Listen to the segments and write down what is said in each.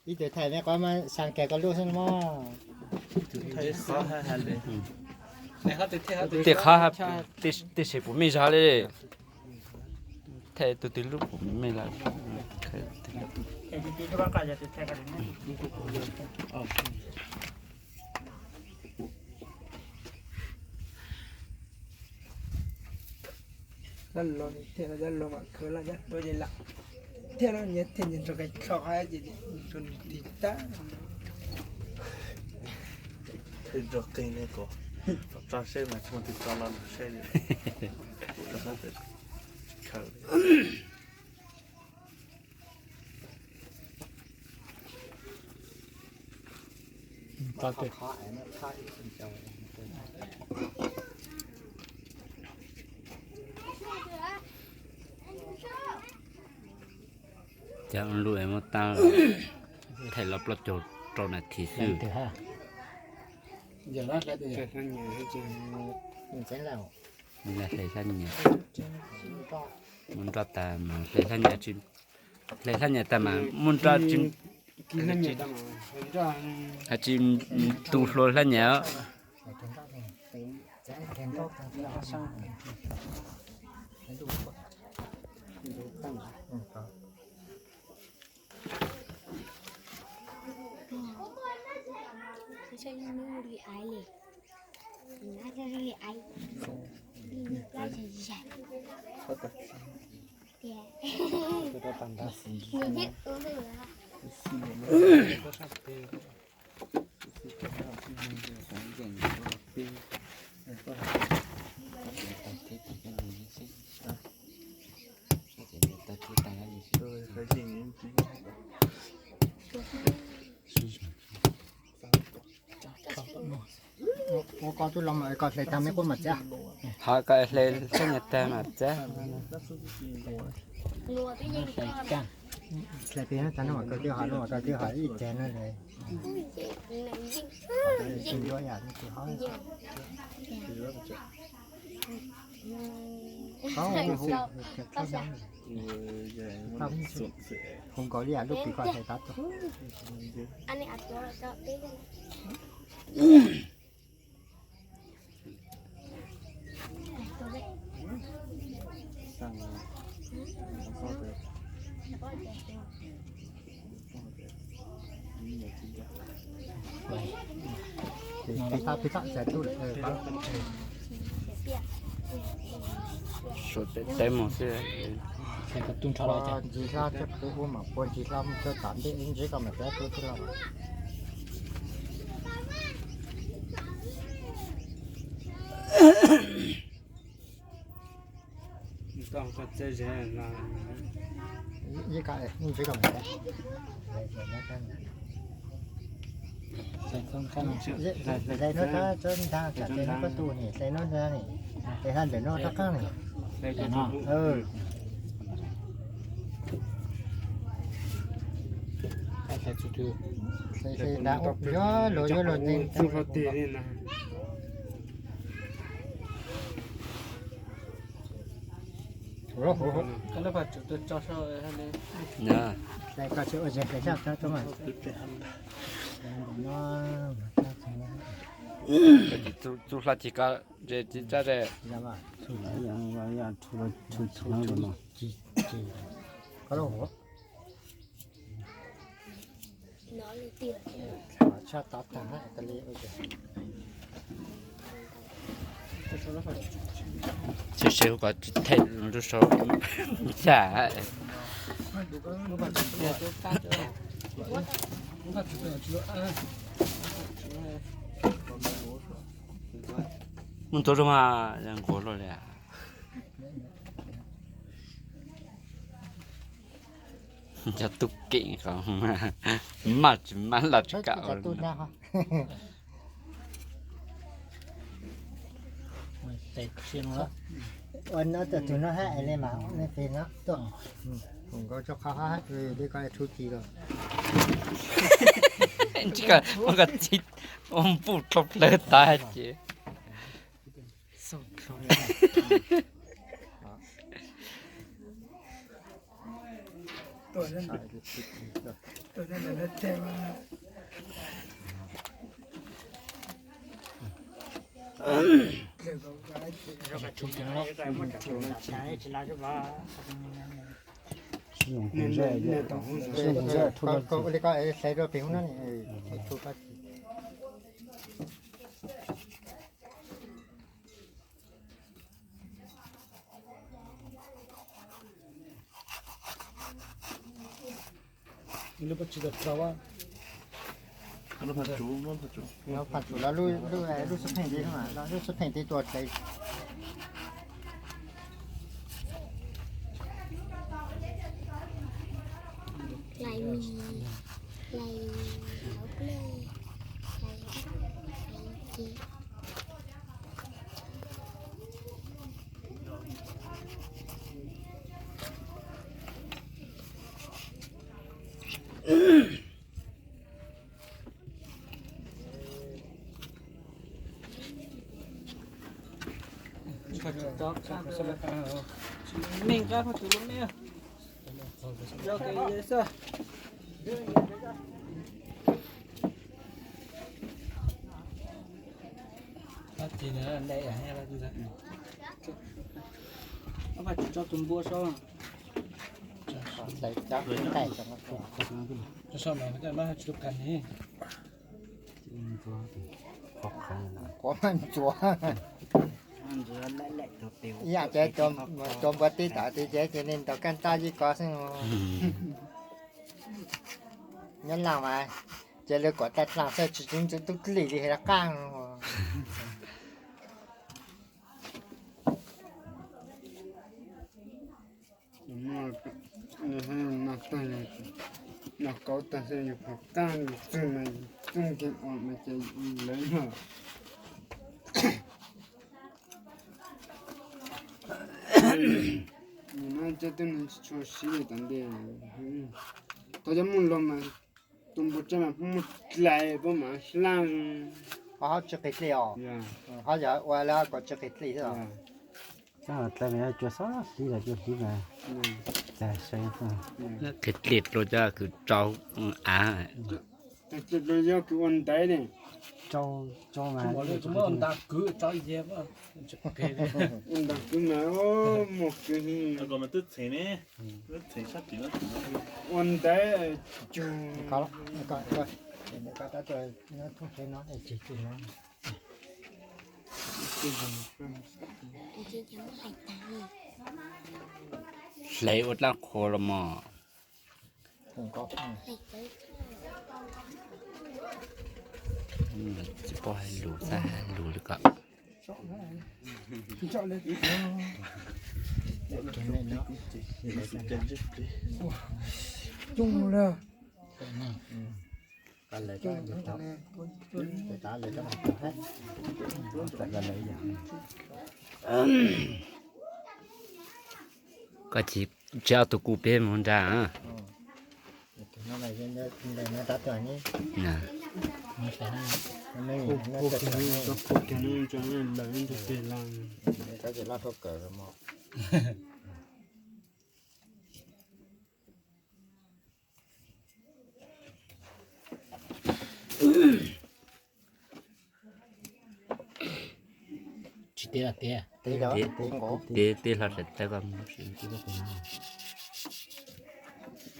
Ib tug thaij me qhov mas xaa kag koj lub xwb mog. Tej qhov, tej, tej se puas me zog li. Thaij tus twg lub puas me lawm. Dab laug thiaj dab laug mam khawv los dab laug ces lam thiaj los nyias thiaj nyias nrog kais rho qhov ces nrog nws tig tag. Nrog qig ne kom tso saib mas tsis muaj tus tso los nrog saib li. Khawv. Cov lus es muab tab thaij los plaub caug rau nas this xwb. Hle hlab nyias, muab nroj tas mas hle hlab nyias, hle hlab nyias tas mas muab nroj tsis, tsis tu hlua hlab nyias. Ua koj twb los mas koj hle tag me kuj mam txiav. Ho koj hle hlab nyias tag mam txiav. Hle pem tag no mas koj twb ho, no mas koj twb ho ib teg no li. Tsis ncuav yam no tsis ho. Hu nkaus li yam lub pim koj hle tab tuaj. Suav teb mus xwb. Ntsis hlab thiab pub ub mas pua ntsis hlab mus txog tom ntej ib ntsis koj mam txawb pub xwb los. Ib koj ib ntsis koj mam txawb. Hle nuav txog tsob ntag, tsam tes nuav koj tu ni, hle nuav ntag ni, hle hab ntawm nuav rov qaab ni. Hle hle nrad, yuav luag yuav luag tes. Hle koj tsis ua zes hle sab tsob mas. Txuj hla cig koj ze tsis tsab ze. Koj lub huv. Tshaj tov tag li. Seb seb hu kom tsis them lub sau ntsa. Muaj ntau zaug mas nquag luaj li. Cov tub keem qhov maj tsis maj laj tsis kam. Ua no tus no hab es li mas ua ne fis no tuaj. Nkaus tso qhov hab li koj tshub ci los. Tsis koj ua koj txiv ua npuj dlhau plawg tas ces. Ua li koj hlais rau pem hauv no, hlais rau koj tsis. Lub phaj tsum, lub phaj tsum los lub, lub xub pheej tid, lub xub pheej tid tuaj hlais. Hlais mis, hlais hauv plej, hlais, hlais ces. Meej qab phaj tsum lub me. Phaj tsum tso tus npua so. Tso so mas tsis tau kas li. Kuv mas ntxuav. Ib yam ces cov npua tib tom tid ces cia li ntaus kaj ntaj yij ko xwb. Nyob Laj mas ces lawv kom tag dlaag xwb, tsis txwv ntxwv tub dlig li hais rov qab. Noj tag, noj kauv tag xwb yus pom qab yus txwg mas yus txwg nkeeg os mas ces lawv noj. Nim no cov tub neeg tsis tshua siv li tom ntej. Thaum cov muaj lug mas tus npua tsab mas muaj dlais puab mam hlab. Ho tsis qis dlig os. Ho yog ua li kom tsis qis dlig xwb os. Dlais mas cua xob hliv los cua hliv mas dlais sai. Qis dlig rau cov kws tsau av. Yog kws ua ntaiv ne. Tsau, tsau mas. Ua ntaiv kwv tsau yev. Ua ntaiv kwv mas muaj kwv. Twb txheem ne, twb txheem sab tim no. Ua ntaiv cug. Hlais ua dlaab qhua los mog. Tsis paub hais lus, xav hais lus li ko. Coob lawm. Koj tsis, tsis ob tug kuj peb mus nrad. Tsis teb los teb. Teb, teb hlo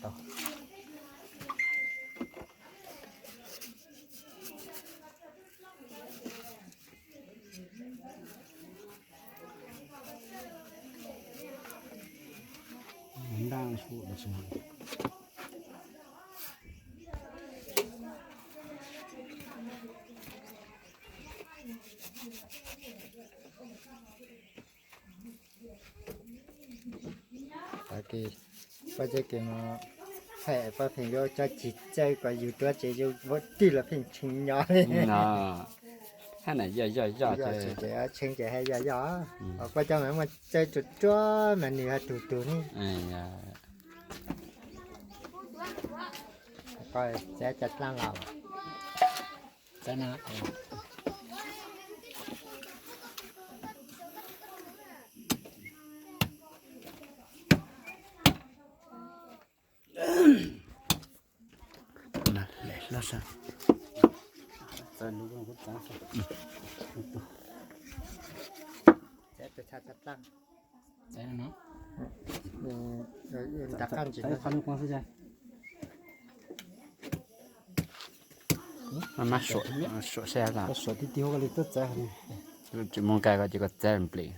sawv daws koj mus. Paj Ceg Kev no, paj pheem yuav cov cim txawj kom yus tuav tsev yus ua tij los pheej tshee nyo li no. Thaj na yoj yoj yoj ces, tshee ces ha yoj yoj. Kuj coj mas muaj txawj tsuag tsuag mas nws ha tug tug ne. Txav cov dlaaj los. Suam saib, tsis muaj nqaij ko ces koj txav nplis.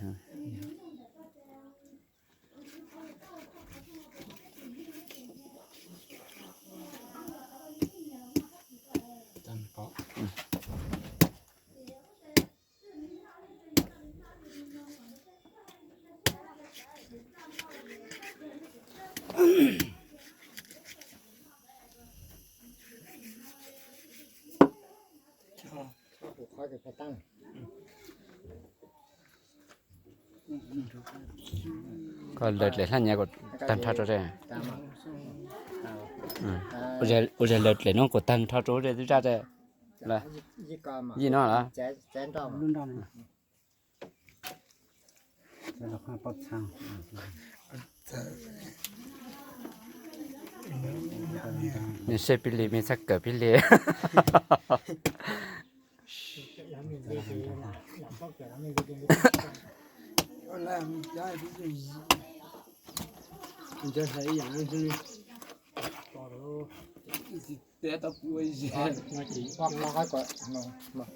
Koj lawv dlem hlab nyiav kom tag nrho rau ze. Ua zag lawv dlem no kom tag nrho rau ze twb zaj ze. Yij no los? Nws seb pib li, me txhaj kawm pib li.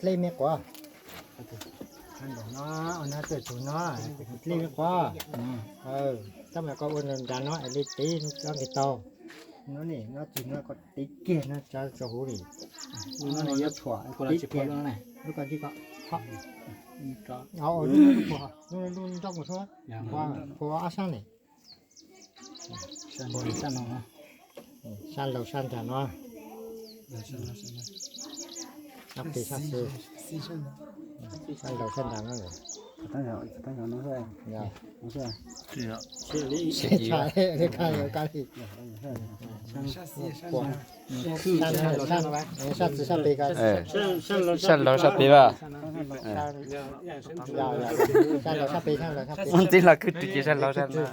Dlej me quav. No, no tej tug no, dlej me quav. Tab mas koj ua nrad no es li tib no nqis tau. No ne, no tsis no koj tib kiag no tso rau hauv li. Lub no yuav thuam, lub ko tsis pom lub no ne. Lub ko tsis pom. Lub nroj mus suab, thuam ob sab ne. Sab laug sab nrag no. Sab pem sab xwb. Sab laug sab nrag no. Sab txwv sab pem ko. Sab laug sab pem vas. Ub, ntxim los khwj ris ces sab laug sab no.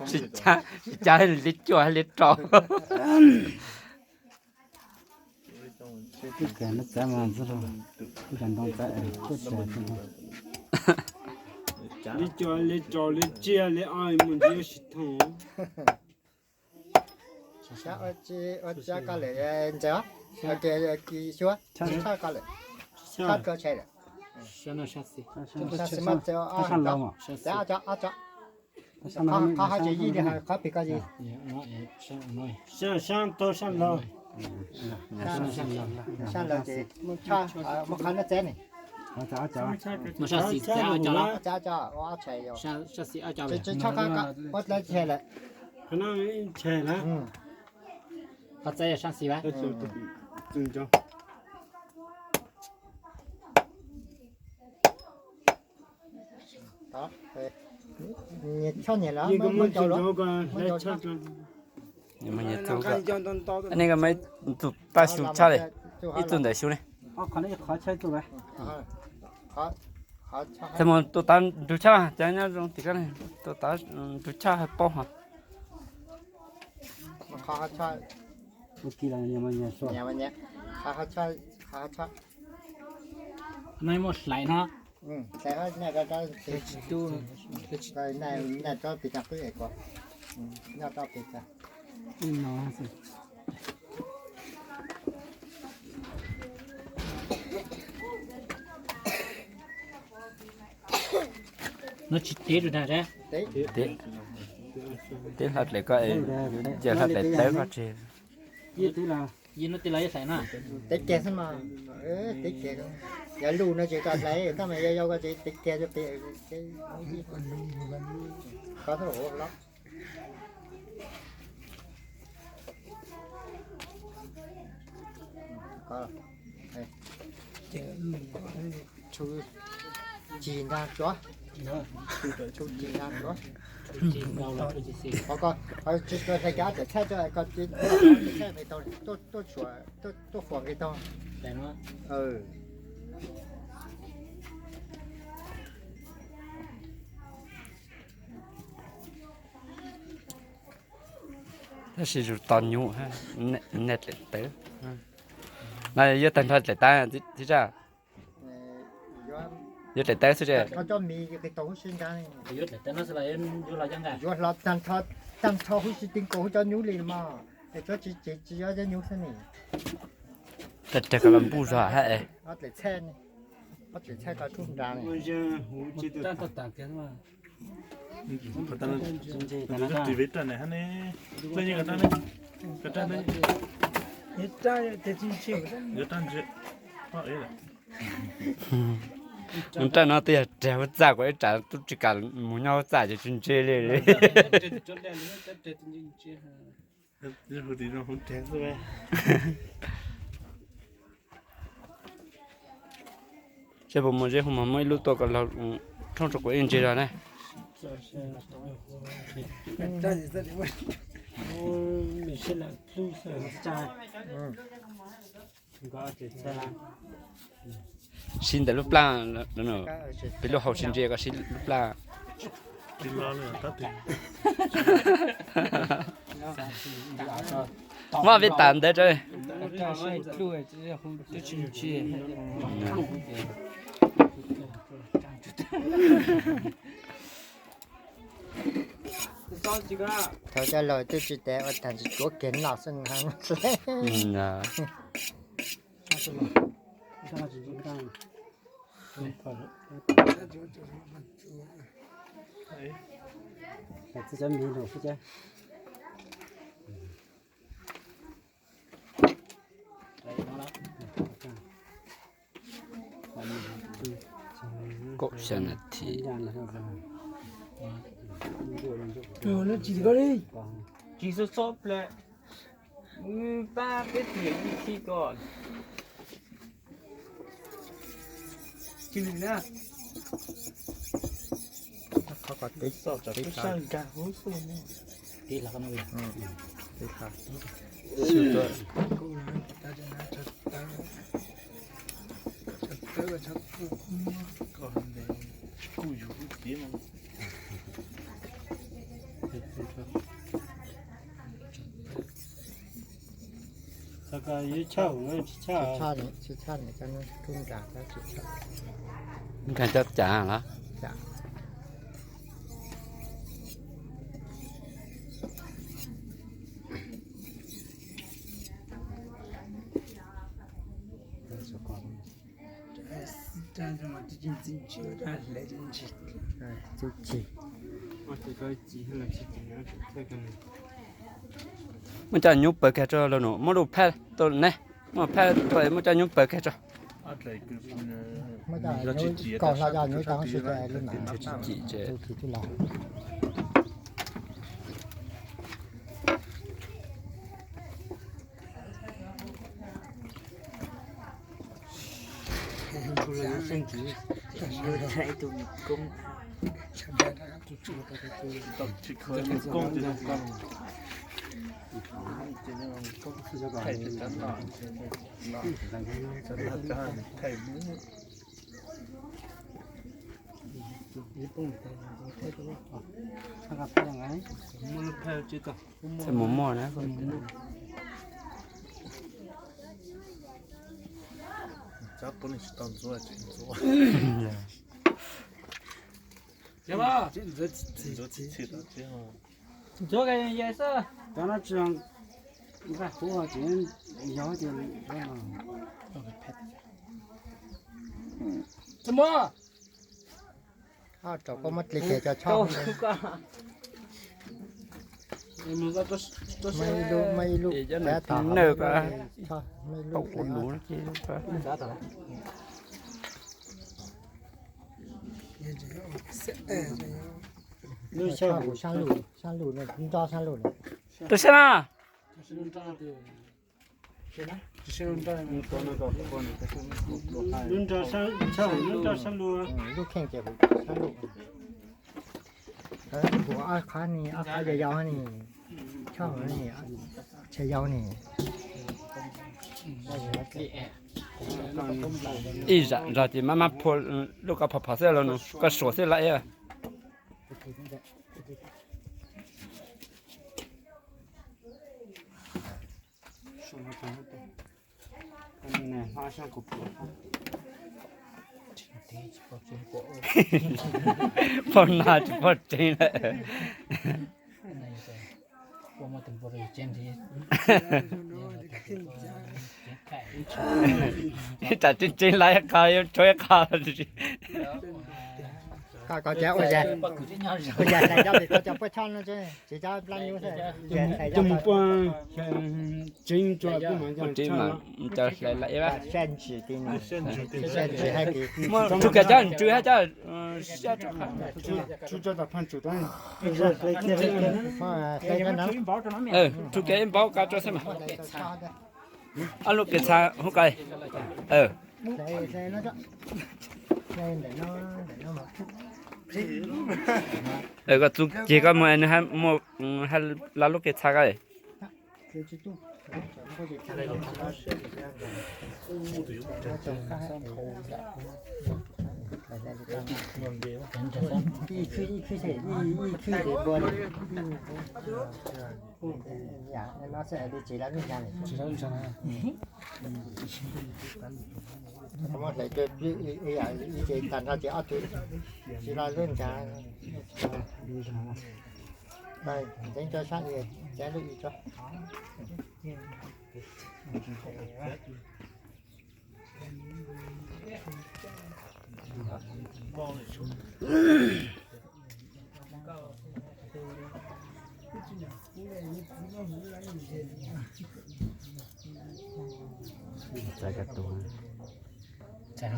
Tsis cas li cuaj li rau. Twb kawg no txav mas ntxub, ib co ntoo txav tuaj tsaws. Li cuaj li rau li tsiaj li ob mus ntsis yuav tsis thooj. Ua tsi koj lawm ntxawm, Xyuab, tshaj koj lawm, tshaj koj tshaj lawm. Sab xis muab txav ob co, ob co. Qhov hais tseem yij li qhov pem ko yig. Sab tau sab laug. Sab laug ces muab qhov no txav ne. Sab xis txav ob co los? Sab xis ob co. Tsis tshaj koj, ua dlawb tshaj lawm. Qhov txav yog sab xis vas. Nyias choj nyias lawm, muab ncaus lawm. Nej koj muab ib txug paj xyu tshaj li, ib txug ntawm xyu ne. Txaj muag tua tav nrug tshaj, cov nyob zoo tim ko, tua tav nrug tshaj hais paub hos. Nej muaj hlais no. No tsis teb rau dag. Teb hlo dlem ko, yawg hlo dlem tawb ko tseg. Yij no tij laug yog hlais na. Teb kiag xwb mas, teb kiag. Yog luj no ces koj hlais, tab mas yog yau ko ces teb kiag rau pem. Koj txhob ua los. Tshuj ci nra tsuav, tshuj ci nra tsuav. Qhov ko, tsis hlais kiag ob daim txhaij, txhaij nqis tau, tuaj tshuam, tuaj huam nqis tau. Tab sis zus tos nyuj, nej dlaim tawv. No yuav tag nrho dlaim tawv tib zaj. Yuav dlaim tawv xwb. Tag nrho huv si ti nkaus cov nyuj li mas, es tsis, tsis yog cov nyuj xwb ne. Tag reg ko los npuj zog hab es. Ub, raj no twb yog rag hub txaj, kuv ib tsam tub tsis kam mus nyob hub txaj ces tsis ntse li li. Seb puas muaj zeb hu mos muaj ib lub tuaj ko los rhoob rau kuv ib ntsis los na. Sib ntawm lub plaj, peb lub hau sib ntsia koj sib lub plaj. Muab peb tas ntawd tso. Thaum coj los twb tsis tas ua tag tsis cuav kiag noj xwb. Kaum xya nas this. Tsis xob xob plaws, pab peb tug yawm yij khib ko. Tsis nws na. Qhov ko tib, tib, tib, tib, Nkag cov cas los? Muab cov nyuj pawg kiag rau los nus, muab lub phaj tuaj ne, muab phaj tuaj, muab cov nyuj pawg kiag rau. Mus muaj na. Ntxuav ka ya xwb. Cov no tsis nqaij huv ces yog ces. Tsis muaj. Rau koj muab dle kiag cov tsho. Muaj ib lub, muaj ib lub, muaj ib lub. Tsho kuv sab lug, sab lug no, nroj sab lug no. Tus sab na. Lub nrog sab, lub nrog sab lug. Lub kheej ces huv sab lug. Huv ob qhab ni, ob qhab yau yau ni, tsha yau ni. Ib zam nrog ces maj maj phua lub koj phom phom xwb los nus, koj suam xwb lawm. Poj no tsis pom tseeb lawm. Tam tseeb tseeb lawm ib qho, yuav tshuav ib qho. Koj cov ua zais, ua zais hlais cov, cov puab choj no, tsis cov plab nyuj xwb. Cov mus puab tseeb, puab tseeb mas cov hlais lawm ib, sab ntsis ti, sab ntsis hab ti. Tug kiag cov ntsws hab cov, tug kiag ib npaub kab rau xwb mas. Ob lub kev txha hub koj. Koj txuj ceg koj muag nws hab, muaj hab lub kev txha koj. Muab hlais ib ce tag nrho ces ob tug tsis los lub nrad. Ntxeev rau sab i, txav lub i tso. Teb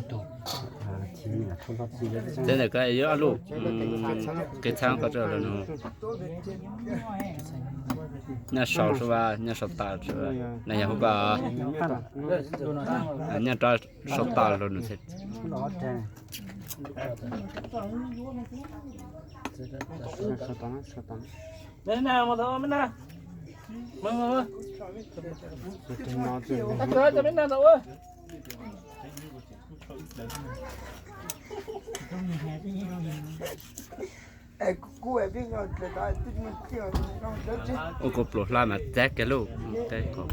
ntawm koj yuav ob lub kev txha koj tso los nug. Nyob sau sua, nyob sau tas, na yog hu koj. Nyob rau sau tas los nug. Ua kuv pluas hla mas txav kiag lub teb qhov.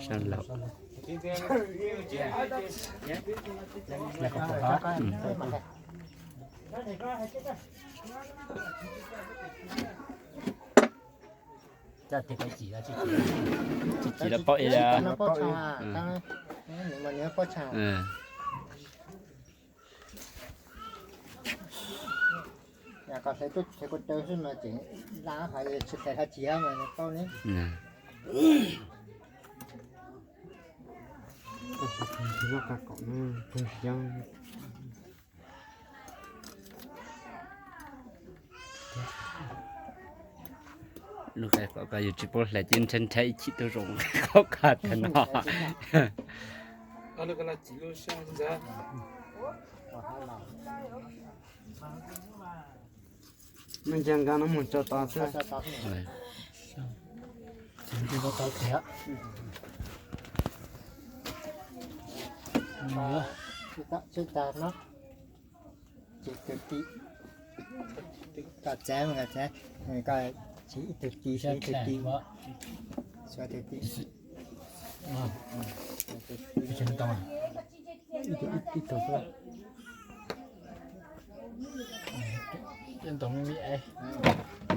Sab laug. Tsis cim los paub ib yam. Koj hlais tuaj hlais ko taw xwb mas tseem laj hais tsis hlais hlo tsis yog mas paub ne. Lub qe kom koj yus tsis paub hlais ces nrhab nrhab ib chim tuaj zoo qhov koj tag no. Nws nce nqa no mus tso tod xwb. Tsis tag no. Tsis tag ti. Koj txav mas koj txav, koj tsis ib tug ti, ib tug ti. Xua tug ti. Ib tug xwb. Tus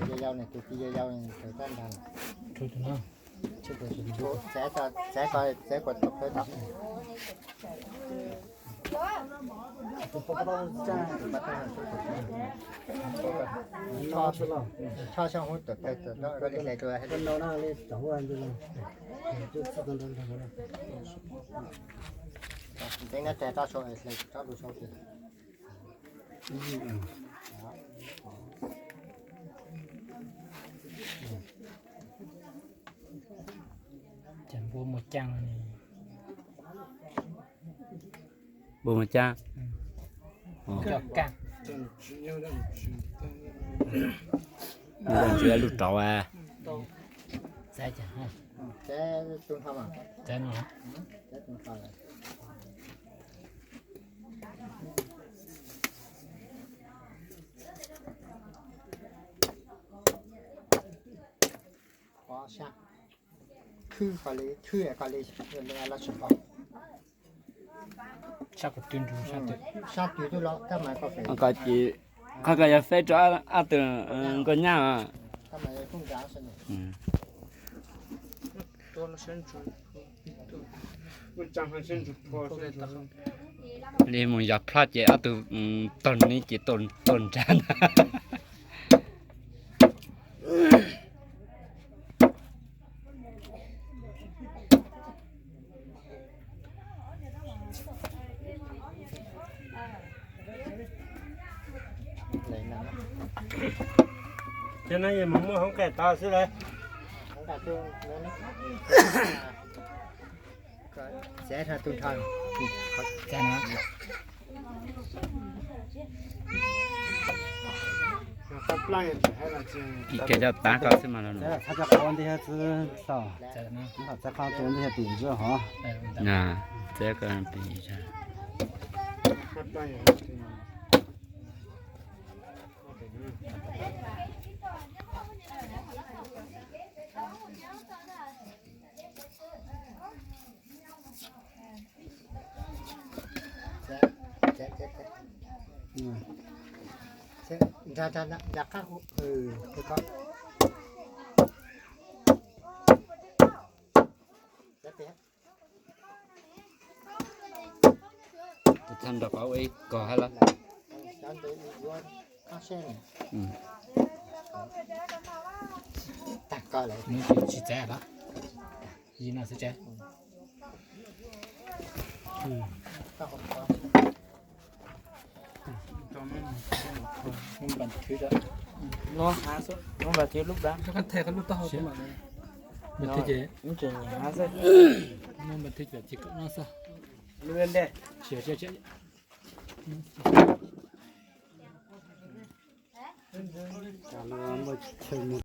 yau yau ne, tus ti yau yau ne, tus tab nrag. Txav, txav ko, txav ko tus peb no. Tso xyoo hub tuam tawg tuam no, koj li hlais rau hais li. Ntxeev nab tag rau saud, hlais rau lub saud. Ua mus caj. Ua mus caj. Coj kaj. Ntsia lub rau a. Txav no. Khwb ko li, khwb ko li, los sab ko twb nrug sab twg. Sab twg twb los, koj mas koj pem. Koj, koj, koj yog feb rau ob tug nkauj nyab. Koj mas yog koj nrad sab no. Li mus yog plhoj ces ob tug taug ni ces tuaj nrad ntag. Ces no yog mus muab hoob qes tod xwb lauj. Ces cov tav ko xwb mas los. Txav qhov ntawd xwb, txav qhov tus ntawd yog pim zog hov. Txav ko pim zog. Tus thawj nrog qhov ua ib kog hab los. Tsis txav los? Yi no xwb tsev. Muab npas thwv, muab npas thwv lub dab. Npas thwv ces, muab npas thwv ces kom no xwb.